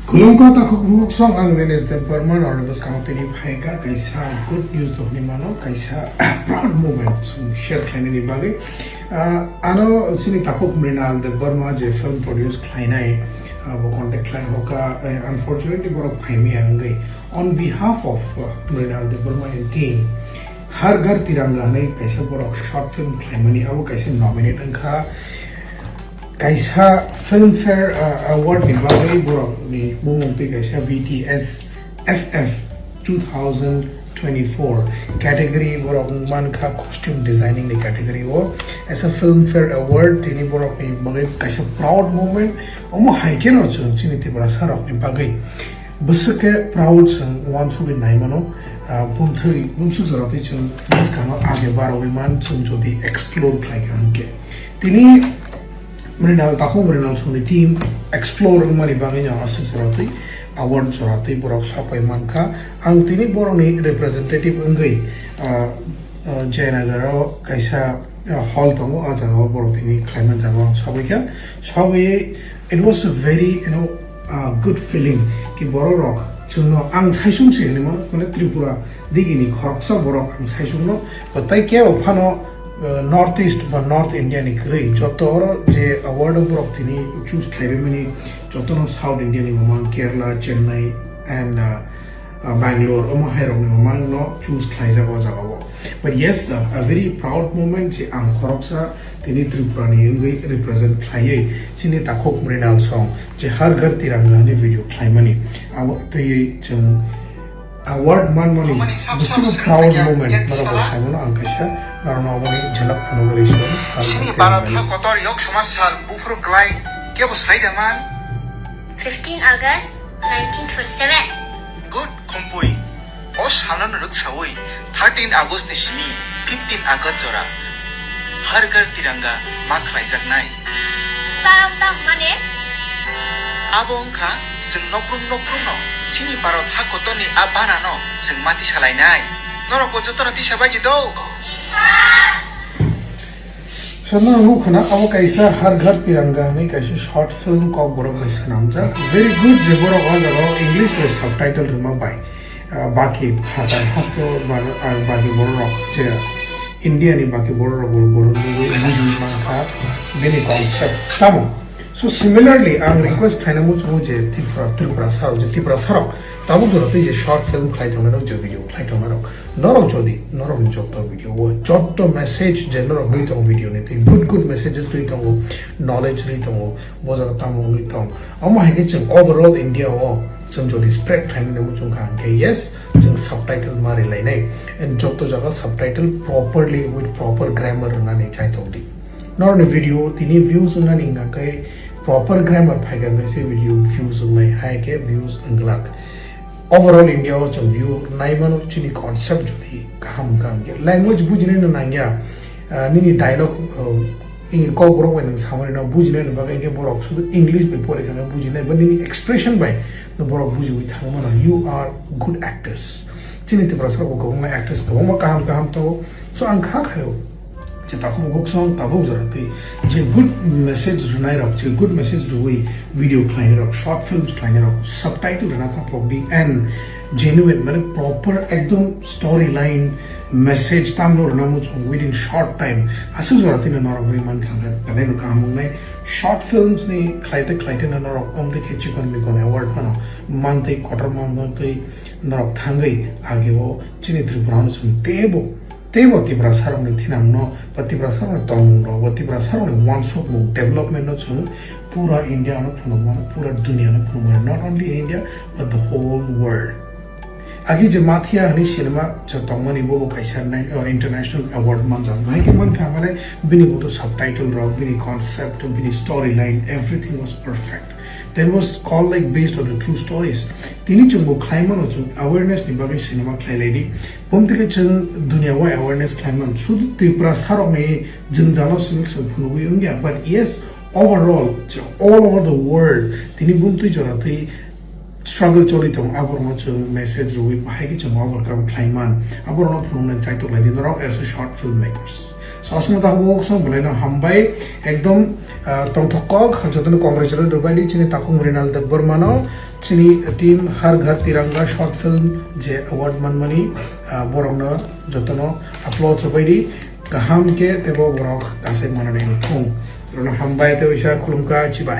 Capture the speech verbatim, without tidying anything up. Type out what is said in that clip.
Khulumkha takhuk bukhuk song, ang Dinesh Debbarma, norni bwskango tini phaikha kaisa good news tongni mano, kaisa proud moment chwng share khlainani bagwi. Ah, ano chini takhuk Mrinal Debbarma je film produce khlainai, ah, bo contact khlai hoka, eh, unfortunately borok phaimaya wngwi. On behalf of, uh, Mrinal Debbarma and team, Har Ghar Tiranga hwnwi kaisa borok short film khlaimani, abo kaisa nominate wngkha. Kaisa Filmfare, uh, Award ni bagwi borokni bumung twi kaisa B T S F F two thousand twenty-four category borok wngmankha costume designing ni category o. As a Filmfare Award tini borokni bagwi kaisa proud moment. Omo hai kheno chwng chini Tiprasa rokni bagwi bwswk khe proud chwng uansugwi naimano, ah, bumthwi, bumswk jora twi chwng bwskango age barogwi man chwng jodi explore khlai kha hwnkhe. Tini Mrinal, takhuk Mrinal songni team explore wngmani bagwi no aswk jora twi award jora twi borok sapai mankha. Ang tini borokni representative wngwi, ah, ah, Jayanagar o kaisa, ah, hall tongo, ah jaga o borok tini khlaimani jaga o ang sabai kha. Sabai, it was a very, you know, uh, good feeling ki borok rok chwngno ang saisung se hinwi mano, mane Tripura digini khoroksa borok ang saisungno, tei kebo phano, uh, North East ba North India ni kwrwi joto oro je award o borok tini choose khlaibai mani, jotono South India ni mamang Kerala, Chennai and, uh, uh, Bangalore, omo hai rokni mamang no choose khlaijak o jaga o. But yes, uh, a very proud moment je ang khoroksa tini Tripura ni wngwi represent khlaiwi chini takhuk Mrinal song je Har Ghar Tiranga ni video khlaimani. Abo twiwi chwng award manmani bwswk proud moment norok bo saimano ang kaisa norokno aboni jhelak phano gari song. Chini Bharat ha kotor yok samaj sal buphuru klai kebo sai da man? Fifteen August nineteen forty-seven. Good, Khumpui. O salno rwksawi thirteen August ni simi fifteen August jora Har Ghar Tiranga ma khlaijaknai. Sir, ang ta hwnmani? Abo wngkha chwng nokrum nokrum no chini Bharat ha kotorni a banano chwng mati salainai. Norok bo jotono tisa bai di do. Sir, no nukha na, abo kaisa Har Ghar Tiranga hwnwi kaisa short film Kokborok bai swnamjak. Very good, je borok o jaga o English bai subtitle rwma bai, ah, baki phatar hasto ba-, ah, baki borok rok je India ni baki borok rok bo borok rok bo buji mankha bini concept tamo. So similarly, ang request khlaina muchungo je Tripura, Tripura sarok, je Tripura sarok tabuk jora tei je short film khlai tongnai rok, je video khlai tongnai rok, norok jodi, norok ni joto video o, joto message je norok rwi tongo video ni twi, good good messages rwi tongo, knowledge rwi tongo, bo jaga tamo wngwi tong. Omo hai khe chwng overall India o chwng jodi spread khlainani muchung kha hwnkhe, yes, chwng subtitle ma rwlainai. And joto jaga subtitle properly with proper grammar rwnani chai tong di. Norokni video tini views wngnani hwnkha khe proper grammar phaikha hwnkhe se video views wngnai, hai khe views wngglak. Overall India o chwng view naimano chini concept jodi kaham wngkha hwnkhe language bujinai no nangya, ah, nini dialogue, ah, ini Kokborok bai nwng samani no bujinai no bagwi hwnkhe borok sudu English bai pore khe no bujinai ba nini expression bai no borok bujiwi thangmano. You are good actors. Chini Tiprasa rok bo kwbangma actress kwbangma kaham kaham tongo. So ang kha khayo. Je takhuk bukhuk song tabuk jora twi je good message rwnai rok, je good message rwui video khlainai rok, short films khlainai rok, subtitle rwna thang pok di and genuine, mane proper ekdom storyline message tamno rwna muchung within short time. Aswk jora twi norok rwi mankha hwnkhe belai no kaham wngnai. Short films ni khlaite khlaite no norok omtwi khe chikon mikon award phano mantwi kotor mantwi norok thangwi ageo chini Tripura no chwng teibo Teibo Tiprasa rokni thinangno, ba Tiprasa rokni tongmungno, ba Tiprasa rokni uansukmung, development no chwng pura India no phunukmano, pura dunia no phunukmano, not only in India but the whole world. Agi je Mathia hwnwi cinema je tongmani bo bo kaisa nai-, uh, international award manjak. Bahai khe mankha mane bini bo to subtitle rok, bini concept, bini storyline, everything was perfect. That was called like based on the true stories. Tini chwng bo khlai mano, chwng awareness ni bagwi cinema khlai lai di. Bumtwi khe chwng dunia wai awareness khlai man. Sudu Tripura sarokni jwngjalo simi chwng phunugwi wngya. But yes, overall, all over the world, tini bumtwi jora twi struggle choli tong, aborokno chwng message rwui bahai khe chwng overcome khlai man. Aborokno phunuknai chaitok lai di norok as a short filmmakers. Sosma tabuk song bwlai no hambai, ekdom, ah, tongthok kok, jotono congratulate rwbai di chini takhuk Mrinal Debbarma no, chini team Har Ghar Tiranga short film je award manmani, ah, borok no jotono applause rwbai di, kaham khe tebo borok kasek manani wngthung. Jotono hambai tei uisa khulumkha chibai.